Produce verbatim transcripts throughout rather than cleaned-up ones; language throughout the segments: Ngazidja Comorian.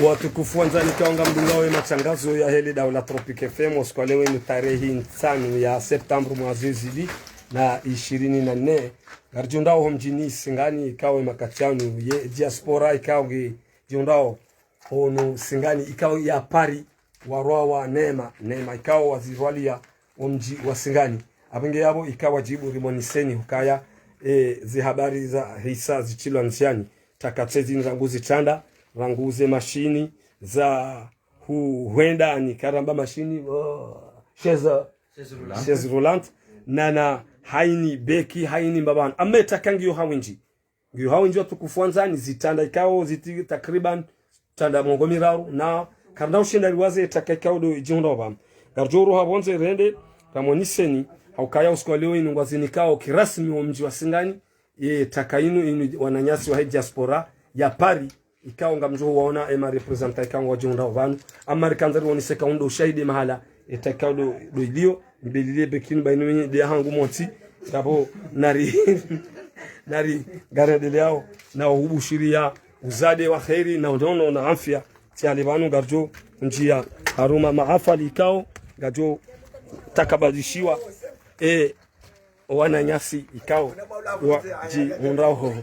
Watukufu wandzani, ikao ngamdungao ye matangazo yahe le daula Tropic F M, usiku wa leo inu tarehi ntsanu ya septembre mwaha zihwi zili na ishirini na nne. Ngaridjihundrao ho mdjini Singani, ikao ye makati yanu ye diaspora, ikao nge djihundrao hunu Singani, ikao ya Paris, warwawa neema, neema ikao wazirwalia wo mdji wa Singani. Apvo nge yapvo ikao wadjibu rimwoneseni hukaya, e, ze habari za hisa zitrilwa ndziani. Taka tsezini rangu zitranda, rangu ze mashini za hu-, hwenda ni karamba mashini, oh, chaise, chaise roulante. Chaise roulante. Na, na haini beki, haini mbapvanu. Amma etaka ngiyo ha windji. Ngiyo ha windji watukufu wandzani, zitranda ikao ziti takriban zitranda mengo miraru, na karina ushinda riwaze etaka ikao ndo idjihundrao pvanu. Ngaridjo uroha pvondze rende, ramwoneseni, ha ukaya usiku wa leo inu ngwazinikao kirasmi wo mdji wa Singani, ye taka inu, inu wananyasi wahe diaspora ya Paris, ikao ngamdjo huwaona ema représentants ikao ngwadjihundrao pvanu. Amma rikandza riwonese ikao ndo ushahidi mahala etaka ikao ndo, ndo ilio, nibelilie beki inu ba inu wenye nde hangu montsi, ngapvo nari, nari, ngarendeleao, na uhubushiriya uzade wa kheri, na unono, na afya, tsi hale pvanu ngaridjo ndjia harumwa mahafali ikao, ngaridjo takabadhishiwa, e, wananyasi ikao wadjihundrao ho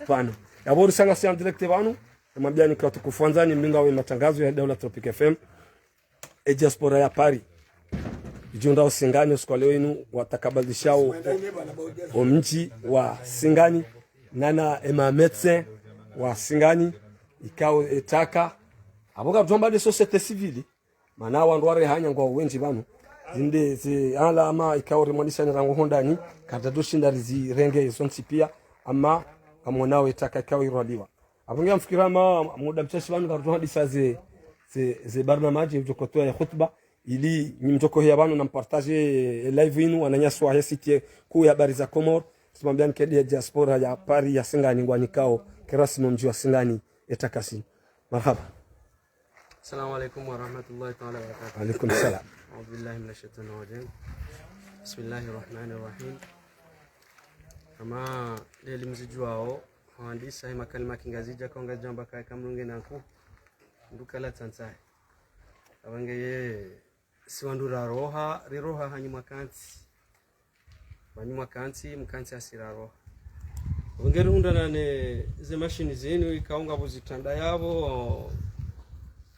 pvanu. Yapvo risanga si en direct pvanu, namwambiani ikao watukufu wandzani, mdungao ye matangazo ya daula Tropic F M, e diaspora ya Paris, idjihundrao Singani, usiku wa leo inu watakabadhishao o, o mdji wa Singani, na na ema médecins wa Singani, ikao etaka, apvo ngarudjo amba nde société civile, mana wandru warehanya ngwao wendji pvanu. Zinde ze alama ikao rimwonesani rangu hondani, karidjadjo shinda rizirenge zontsi pia, amma ngamwonao etaka ikao irwaliwa. Apvo ngamfikira ma muda mshashi pvanu ngarudjo hadisa ze, ze, ze barnamaji mdjo kotowa ya khutba, ili nyi mdjo koheya pvanu na mpartage, e, live inu, wananyasi wahe site kuu ya habari za Comores, simwambiani ke nde diaspora ya Paris ya Singani ngwanikao kirasmi wo mdji wa Singani etaka sinu. Marhaba. السلام عليكم ورحمة الله تعالى وبركاته. Alaikum salam. أعوذ بالله من الشيطان الرجيم. بسم الله الرحمن الرحيم. Kama leli mzidjuwao, hwandisa he makalima ya kingazidja, kwa ngazidja amba kaya kamrunge nanku, ndukala tsantsahe. Apvo nge ye, si wandru raroha, riroha hanyu mwakantsi. Wanyu mwakantsi, mkantsi asiraroha. Apvo nge rihundrana ne ze mashini zinu, ikao ngapvo zitranda yapvo,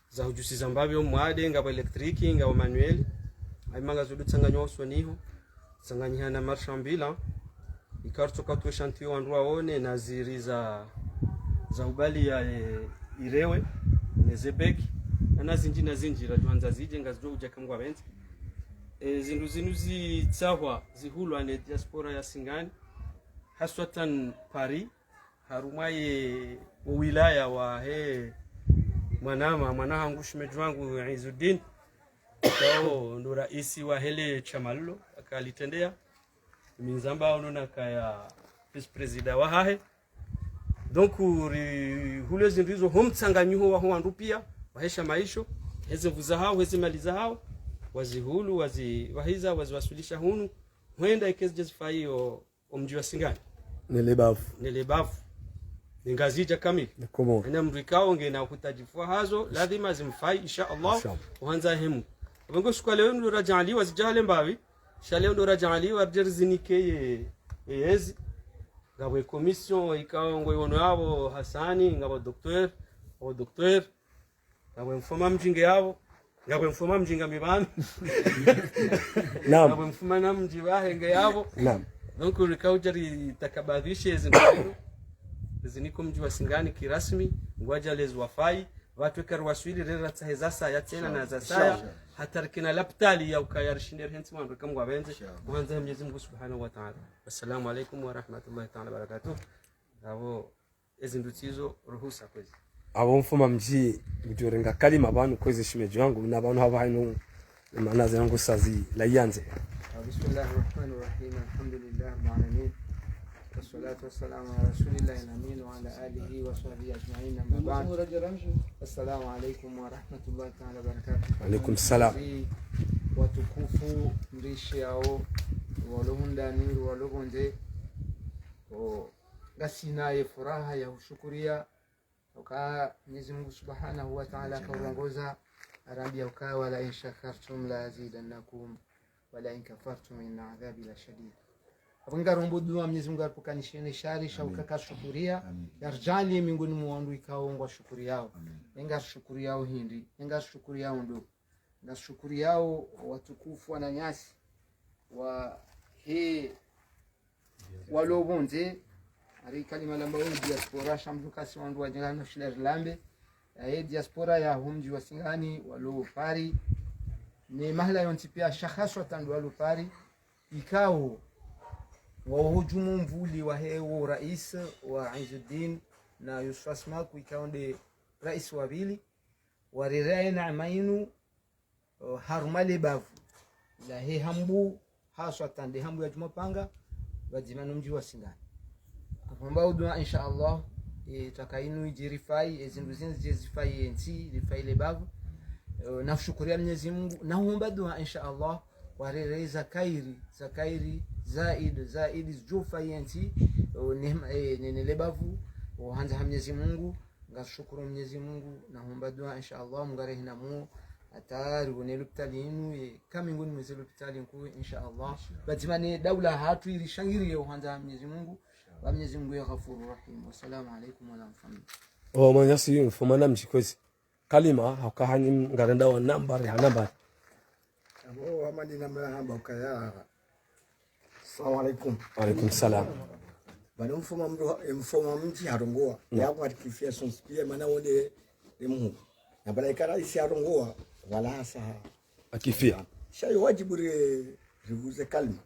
za hudjusiza mbapvi o mwade, ngapvo électrique, ngapvo manuel. Aima ngazo ndo tsanganywa usoni ho, tsanganyiha na marche ambulante. Ikao ritsoka tuwe shantiyo wandru waone na ziri za, za ubali ya, e, irewe, ne ze beki, na, na zindji na zindji, radjo handza zidje, ngazidjo udja kamwe ngwapvendze. E, zindru zinu zitsahwa, zihulwa ne diaspora ya Singani, haswatan Paris, harumwa ye, o wilaya wahe, mwanama, mwana hangu shemedji wangu Izzuddin, ikao ndo raisi wahe le shama lilo, akalitrendeya. Mi ndzamba ono nakaya vice-président wahahe. Donc, rihule zindru izo ho mtsanganyiho waho wandru pia, wahe shama isho, he ze nvu zahao, he ze mali zahao, wazihulu, wazi, wahiza, waziwaswilisha hunu, hwenda ike zidje zifayi o, o mdji wa Singani. Ne le bavu. Ne le bavu. Ne Ngazidja kamili. Ne Komori. Ena mdru ikao ngena hutadjifu hazo, lazima zimfayi, insha Allah, insha Allah. Uhandza hemu. Apvo nge usiku wa leo ndo radjaaliwa zidja hale mbapvi, sha leo ndo radjaaliwa, ridje rizinike ye, ye yezi. Ngapvo commission ikao ngo iwono yapvo Hasani, ngapvo docteur, o docteur, ngapvo mfuma mdji nge yapvo, ngapvo mfuma mdji ngami pvanu. Naam. Ngapvo mfuma na mdji wahe nge yapvo. Naam. Donc, rika udja ritakabadhishe zindru zinu, rizinike o mdji wa Singani kirasmi, ngwadja lezi wafayi, pvatsu eka riwaswili, rere ratsahe za saya tsena na za saya, insha Allah. Hata rikena lapitali ya ukaya rishinde rihentsi wandru kamwe ngwapvendze, insha Allah. Uhandza Mwenyezi Mungu Subhanahu wa Ta'ala. Wassalamu alaikum wa rahmatullahi ta'ala wa barakatuh. Apvo ezindru tsizo ruhusa kwezi. Apvo mfuma mdji, mdjo renga kalima pvanu kwezi shemedji wangu, na pvanu hapva hainu, mana ze nangu sazi la yanze. بسم الله الرحمن الرحيم. الحمد لله رب العالمين. والصلاة والسلام على رسول الله الأمين وعلى آله وصحبه أجمعين. أما بعد. السلام عليكم ورحمة الله تعالى وبركاته. Alaikum salam. Watukufu, mrishiao, walo mundani, walo pvondze. O, ngasina ye furaha ya hushukuriya Uka Mwenyezi Mungu Subhanahu wa Ta'ala kaurongoza, arambia uka: "ولئن شكرتم لأزيدنكم ولئن كفرتم إن عذابي لشديد." Apvo ngarombo dua Mwenyezi Mungu aripvukanishie ne shari, sha uka karishukuria, yaridjaanlie miongoni mwa wandru ikao ngwashukuriao. Engarishukuriyao hindri, engarishukuriyao ndo. Ngarishukuriyao watukufu wananyasi wahe walo pvondze, hari kalima lamba wo diaspora, sha mdru kasi wandru wadjingana shinda rilambe. Yahe diaspora yaho mdji wa Singani, walo Paris, ne mahala yontsi pia, sha haswa tandru walo Paris, ikao ngwauhujumu mvuli wahe wo rais wa Izzuddin na Yusuf Asmaku, ikao nde rais wa pvili, warereye neema inu, o, harumwa le bavu lahe Hambu, haswa tande Hambu ya Djumwapanga, pvadzima no mdji wa Singani. Apvo ngamba udua, insha Allah, e, taka inu idje rifai, e, zindru zindji zidje zifai ye ntsi, rifai le bavu. E, na ushukuria Mwenyezi Mungu, na uomba dua, insha Allah, warereye za kairi, za kairi, zaid, zaid, zidjo fai ye ntsi, o, ne, e, ne, ne le bavu, o, handza ha Mwenyezi Mungu, Ngashukuru Mwenyezi Mungu, na huomba dua, insha Allah, Mungu arehinamu, hata riwone lopitali inu, ye, kami ngoni mweze lopitali nkuu, insha Allah. Insha Allah. Pvadzima ne daula hatru irishangiriye uhandza Mwenyezi Mungu, wa Mwenyezi Mungu ye Ghafuru Rahim. Wassalamu alaikum wa rahmatullah. O, mwananyasi, mfumana mdji kwezi. Kalima, hauka hanyi ngarenda wa nambari, ha nambari. Abo, amani na mrahamba ukaya. Assalamu alaikum. Wa alaikum salam. Bana mfoma mdru, mfoma mdji harongoa. Mm. Yako atikifia sonsi pia, mana wonde, e muhu. Na bala ikara isi harongoa, wala hasa. Akifia. Sha yo wajibu re, rivuze kalima.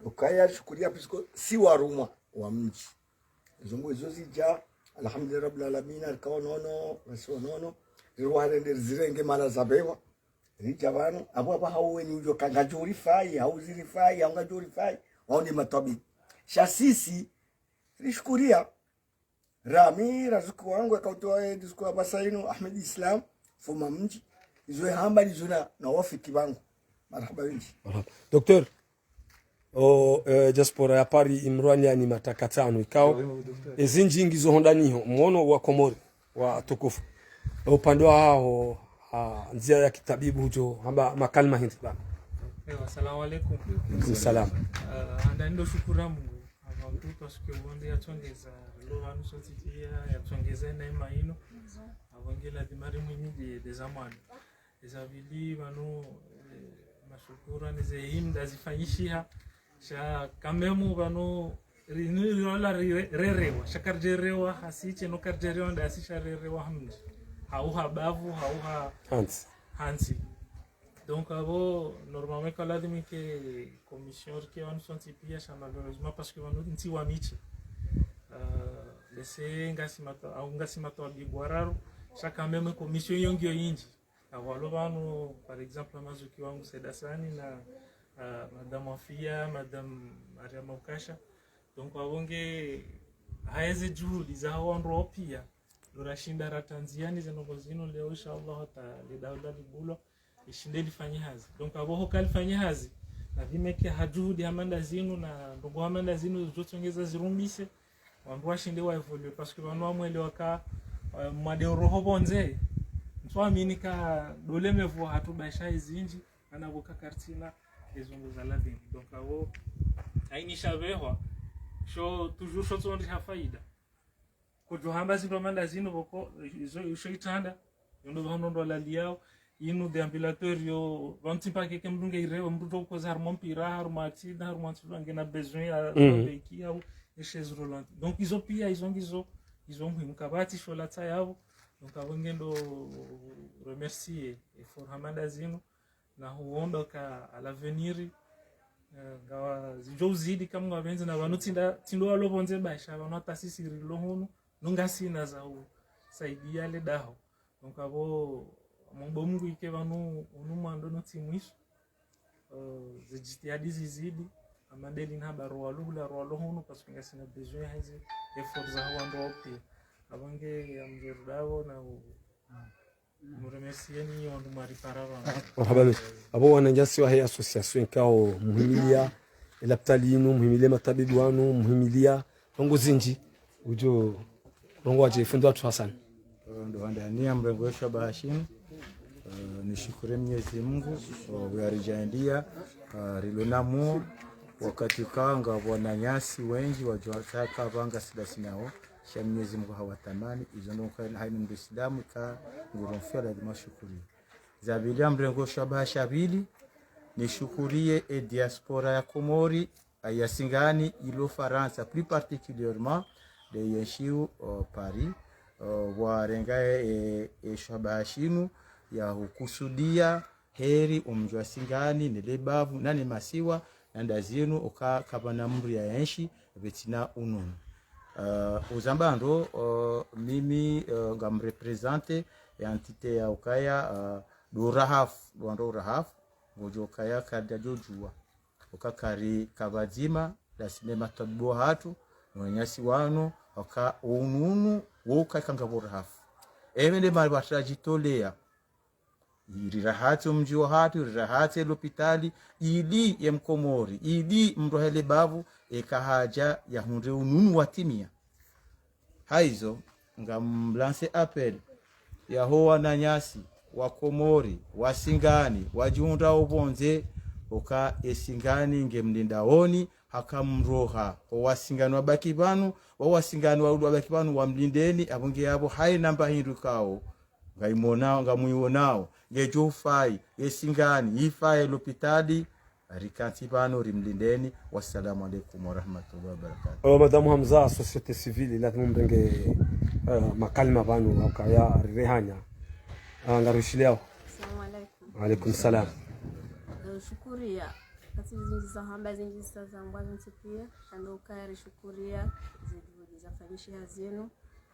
Ukaya shukuria puisque si warumwa wa mdji. Izo ngo izo zidja, alhamdulillah rabbil alamin, rikawa nono, rasiwa nono. Riwa harende rizirenge mara zabewa. Ridja pvanu, apvo apvo hau weni udjo ka ngadjo rifai, hau zirifai, hau ngadjo rifai, wao ni matwabibu. Sha sisi, rishukuria, rami, razuki wangu, yakautoa ye discours ya pvasa inu, Ahmed Islam, mfoma mdji, izo yahamba ni zuna na wafiki wangu. Marahaba wendji. Marahaba. Docteur, o, e, diaspora ya Paris imrwani yani mataka tsanu ikao. Ezi ndjingi zo hondaniho, mwono wa Komori, wa tukufu. Upande waho, a, ndzia ya kitabibu hudjo, hamba makalima hindri bana. Ewa, assalamu alaikum. Alaikum salam. A, handa ndo shukura Mungu. Avant tout, parce que wonde yatsongeza, lo pvanu sontsi pia, yatsongeza neema inu. Apvo nge lazima rimwimidie, deza mwana. Eza pvili pvanu, e, mashukura ni ze himda zifanyishiha. Sha quand même pvanu ri-, ni riola ri-, rerewa. Sha karidjerewa hasi, tse no karidjerewa nda hasi sha rerewa hamdji. Hau ha bavu, hau ha hantsi. Hantsi. Donc, apvo, normalement, ka lazima ke commission rike pvanu sontsi pia, sha malheureusement, parce que pvanu ntsi wa mitse. Euh, bese ngasi matwa-, au ngasi matwabibu wararu, sha quand même commission yo ngiyo indji. Apvo walo pvanu, par exemple, mazuki wangu Said Hassani na, ah, Madame Afia, Madame Mariama Ukasha. Donc, apvo nge, haya ze juhudi za hawa wandru wao pia. Ndo rashinda ratandziani ze ndrongo zinu leo, insha Allah, hata le daula libulwa, lishinde lifanye hazi. Donc, apvo hoka lifanye hazi, na vimeke ha juhudi hama nda zinu, na ndrongo hama nda zinu, zotsongeza zirumbise, wandru washinde wa évoluer, parce que pvanu wamwelewa ka, eh, mwade uroho pvondze, ntsu amini ka dole mevu hatubaisha izindji, ana pvoka kartsina, ezongo za ladhimu. Donc, apvo, haini sha pvehwa, sho, toujours sho tsondri ha faida. Kodjo hamba zindru hama nda zinu pvoko, izo, izo itranda, yondo pvahanu ndo laliao, inu déambulateur yo, pvanu tsi mpaka ke mdru nge irewa, mdru tso koza harumwa mpira, harumwa accident, harumwa ntsu ngena besoin ya, mhm, beki au, e chaise roulante. Donc, izo pia, izo ngizo, izo muhimu. Kapvatsi sho latsa yapvo, donc, apvo ngendo remercier effort hama nda zinu, na huomba ka à l'avenir, eh, ngawa zidjo uzidi kama ngwapvendze na pvanu tsi nda, tsi ndo walo pvondze bahi sha pvanu hata sisi rilo hunu, nunga sina za usaidia le daho. Donc apvo, mwombo Mungu ike pvanu unu mwando no tsi mwiso, eh, ze jitihadi zizidi, hama ndeli na hamba rwalo hula rwalo hunu, parce que ngasina besoin haizi effort za wandru wao pia. Apvo nge ya mdjeru dapvo na u-, Muremercieni wandru mwaripara pvanu. Marahaba mendji. Apvo wananyasi wahe association ikao muhimilia, e lapitali inu, muhimilia matabibu wanu, muhimilia, ndrongo zindji, udjo, ndrongo wadje fundi watru Hassan. Ndo handani ya mrengo weshu wa Bahashinu, eh, nishukuru Mwenyezi Mungu, eh, warijaandiya, eh, rilo namuo, wakati ukao ngapvo wananyasi wendji wadjo tsaka pvanga sida sinao, sha Mwenyezi Mungu hawatamani, izo ndo nka haina mdru Islamu ka ngurumfia lazima shukuri. Za pvili ya mrengo weshu wa Bahasha pvili, nishukuriye e diaspora ya Komori, ya Singani ilo Farantsa, plus particulièrement de yenshio, euh, Paris, euh, warenga e, e, e shwabaha shinu ya hukusudia heri omdji wa Singani, ne lebavu, na ne masiwa, na ndazinu, oka kapvana mdru ya yenshi, pvatsina ununu. Euh, uzamba ndo, euh, mimi, euh, ngam représenter ya entité ya ukaya, euh, do rahafu, do wandru rahafu, ngodjo kaya kadja djodjuwa. Oka kari kapvadzima, lasi ne matwabibu hatru, no wananyasi wanu, oka ununu, woka kanga burahafu. Eme nde mali pvatradjitolea. Rirahatse omdji wahatru, rirahatse lopitali, ili ye Mkomori, ili mdru wa he lebavu, eka hadja yahundre ununu watimia. Haizo, ngam lancer appel yaho wananyasi wa Komori, wa Singani, wadjihundrao pvondze, oka e Singani nge mlindaoni, haka mroha. O wa Singani wabaki pvanu, wa wa Singani wa udu wabaki pvanu, wamlindeni, apvo nge yapvo, haina mba hindru kao. Ngaimonao, ngamuionao, ngedjo ufai, ye Singani, ifai lopitali, rikantsi pvanu rimlindeni. Wassalamu alaikum warahmatullahi wabarakatuh. Oh, Madame Hamza, société civile, lazima mrenge, eh, makalima pvanu, ukaya rirehanya. Ah, ngarishiliao. Assalamu alaikum. Wa alaikum salam. Eh, shukuriya. Kati zindji za hamba zindji sa za mbwa zintsi pia, kando ukaya rishukuriya, ze juhudi zafanyishiha zinu.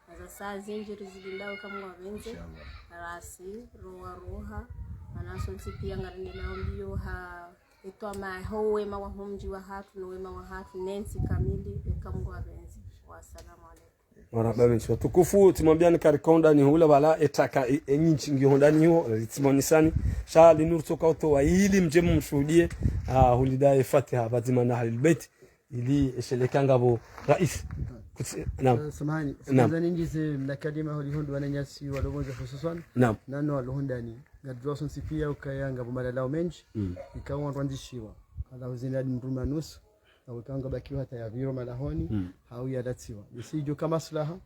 Haza saa zindji rizilindao eka Mngu apvendze. Inshallah. Rasi, rowa roha. Mana sontsi pia ngarindelao mbio ha etwama ho wema waho mdji wahatru, no wema wahatru, ne ntsi kamili, eka Mngu apvendze. Wassalamu alaikum. Marahaba mendji. Watukufu, tsimwambiani kari ka hundani hula pvala, etaka, e, e nyindji ngiyo hundani ho, ritsimwonesani. Sha linu ritsoka utowa ili mdje mumshuhudie, ah, hulida e Fatiha, pvadzima na Ahlul Bait. Ili esheleka ngapvo rais. Kutsi-, naam. Eh, samahani. Naam. Sikiliza ningize mna kalima holiho ndo wananyasi walo pvondze hususwan. Naam. Nano walo hundani. Ngadjuwa sontsi pia ukaya ngapvo malalao mendji. Mm. Ikao wandru wandzishiwa. Ala huzini adi mdru manusu. Na ukao ngabakiwa hata yapviro malahoni. Mm. Hau yalatsiwa. Yesi idjo ka maslaha.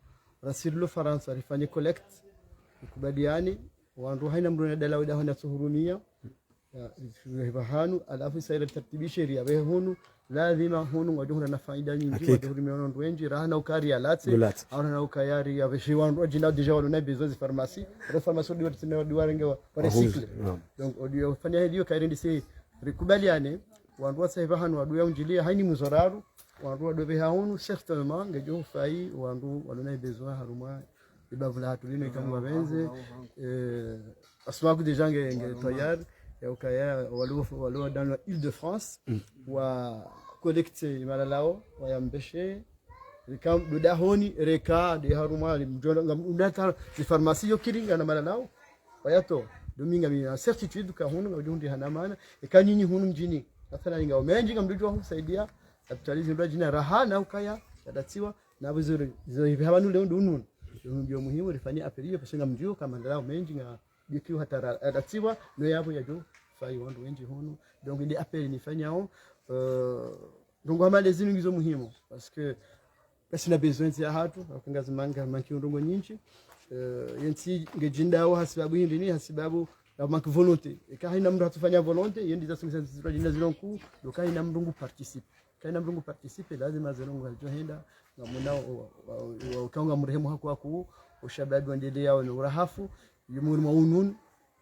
Rasi rilo Farantsa rifanye collecte. Ikubaliane. Wandru haina mdru na dalao dahoni atsohurumia. Ya, ya pvahanu, alafu isa ila tartibi sheria, pvahe hunu, lazima hunu, ngwadjo hundra na faida nyindji, akika, ngwadjo hurumia wandru wendji, raha na ukaya riyalatse, riyalatse. Au na ukaya ri, ya pveshe wandru, wadjina déjà walo na besoin zi pharmacie, ro pharmacie odi watsina odi warenge wa, wa recycle. Naam. Donc, odi wafanya heliyo, kayiri ndise, rikubaliane, wandru watsahe pvahanu, wandru ya undjilia, haini mzoraru, wandru wandru pvahe hunu, certainement, ngedjo ufai, wandru, walo na besoin, harumwa, ibavu lahatru linu eka Mngu apvendze, eh, asmaku déjà nge, nge tayari, ya ukaya, walo, walo dans la Île-de-France, wa collecte malalao, wa yambeshe, reka mdru dahoni, reka, de harumwa, mdjona, ngam, unata, zi pharmacie yo kiringa na malalao, wa yato, do mi ngami na certitude ka hunu, ngamdjo hundri hana mana, eka nyinyi hunu mdjini, mathalan ngao mendji, ngamdjo djuwa husaidia, kapitalizi mdru djina raha na ukaya, yadatsiwa, na pvo zori, zori pvahanu leo ndo ununu. Yo, yo muhimu rifanye appel iyo, parce que ngamdjuo ka malalao mendji nga, bikiwa hata ra, yadatsiwa, no yapvo yadjo, fai wandru wendji hunu. Donc, nde appel nifanyao, euh, ndrongoo hama lezinu ngizo muhimu, parce que, ngasina besoin zi yahatru, au kanga zimanga, manki ndrongoo nyindji. Euh, yentsi ngedjindao hasibabu hindri ni, hasibabu, na manque volonté. Eka haina mdru hatsufanya volonté, yendi za sumisa zizirwa djina zilo nkuu, ndo ka haina mdru ngu participe. Kaina mdru ngu participe, lazima zinu ngu hadjo henda, ngamuna wa, wa, wa, ukaunga mrehemu hako waku, ushababi wendeleao no urahafu, yumuri mwa ununu,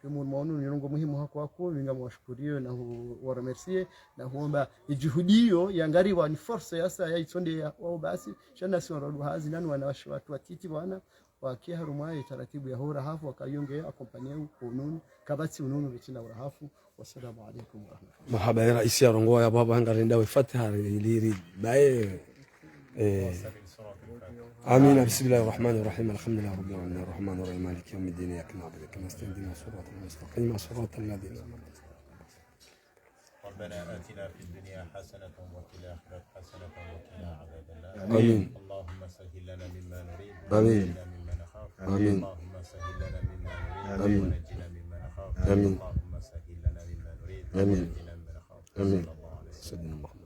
yumuri mwa ununu, yunungu muhimu hako waku, winga mwashukuriyo na hu, wa remercier, na huomba ijuhudi iyo, yangariwa ni force yasa, ya itsonde ya, wao basi, sha nasi wandru hazi, nanu wanawashe watru watiti wana, wakia harumwa ye taratibu ya urahafu, wakayonge accompagner ununu, kapvatsi ununu pvatsina urahafu. Wassalamu alaikum warahmatullahi. Marahaba, ye raisi yarongowa yapvo hapvo hangarenda we Fatiha, ri, ri, ri, baye, eh, آمين. بسم الله الرحمن الرحيم. الحمد لله رب العالمين. الرحمن الرحيم. مالك يوم الدين. إياك نعبد وإياك نستعين. اهدنا الصراط المستقيم. صراط الذين أنعمت عليهم. ربنا آتنا في الدنيا حسنة وفي الآخرة حسنة وقنا عذاب النار. آمين. اللهم سهل لنا مما نريد آمين. وعلمنا مما نخاف. آمين. اللهم سهل آمين. ونجنا مما نخاف. آمين. اللهم سهل لنا مما نريد. آمين. ونجنا مما نخاف. آمين. صلى الله عليه وسلم. سيدنا محمد.